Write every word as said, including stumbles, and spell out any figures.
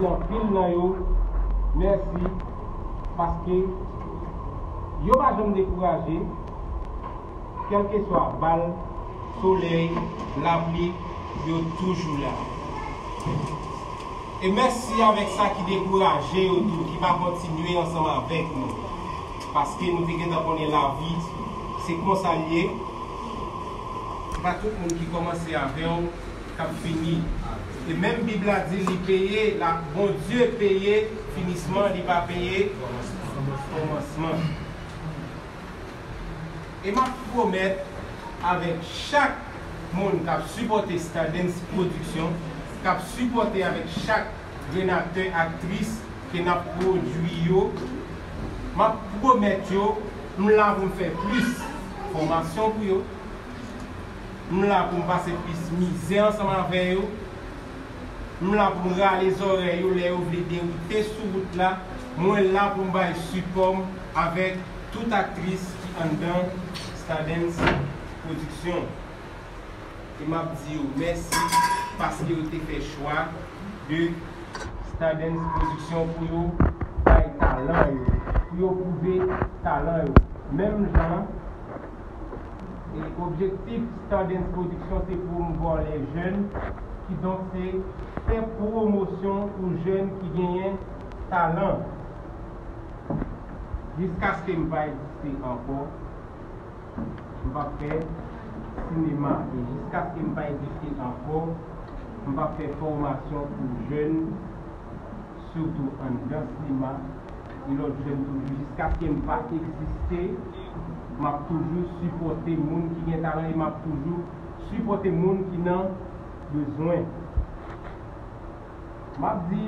anpil nan yo mèsi, paske yo pa janm dekouraje, kèlkeswa bal, solèy, lapli, yo toujou la. E mèsi avèk sa ki dekouraje yo tou, ki pa kontinye ansanm avèk nou, paske nou te gentan konnen lavi se konsa l ye. Se pa tout moun ki kòmanse avè w k ap fini. E menm Bib la di li peye, la, Bondye peye finisman, li pa peye kòmansman. E m ap pwomèt avèk chak moun k ap sipòte Stardens Production, k ap sipòte avèk chak grenn aktè, aktris ke n ap pwodui yo, m ap pwomèt yo, m la pou m fè plis fòmasyon pou yo. M la pou m pase plis mizè ansanm avè yo. M la pou m rale zòrèy yo lè yo vle dewoute sou wout la. Mwen la pou m bay sipò m avèk tout aktris ki anndan Stardens Production. E m ap di yo mèsi paske yo te fè chwa de Stardens Production pou yo bay talan yo, pou yo pwouve talan yo. Menm jan, e objektif Stardens Production se pwomouvwa les jeunes, kidonk se fè pwomosyon pou jèn ki genyen talan. Jiskaske m pa egziste ankò, m p ap fè sinema. E jiskaske m pa egziste ankò, m p ap fè fòmasyon pou jèn, sitou anndan sinema, e lòt jèn toujou. Jiskaske m pa egziste, m ap toujou sipòte moun ki gen talan e m ap toujou sipòte moun ki nan bezwen. M ap di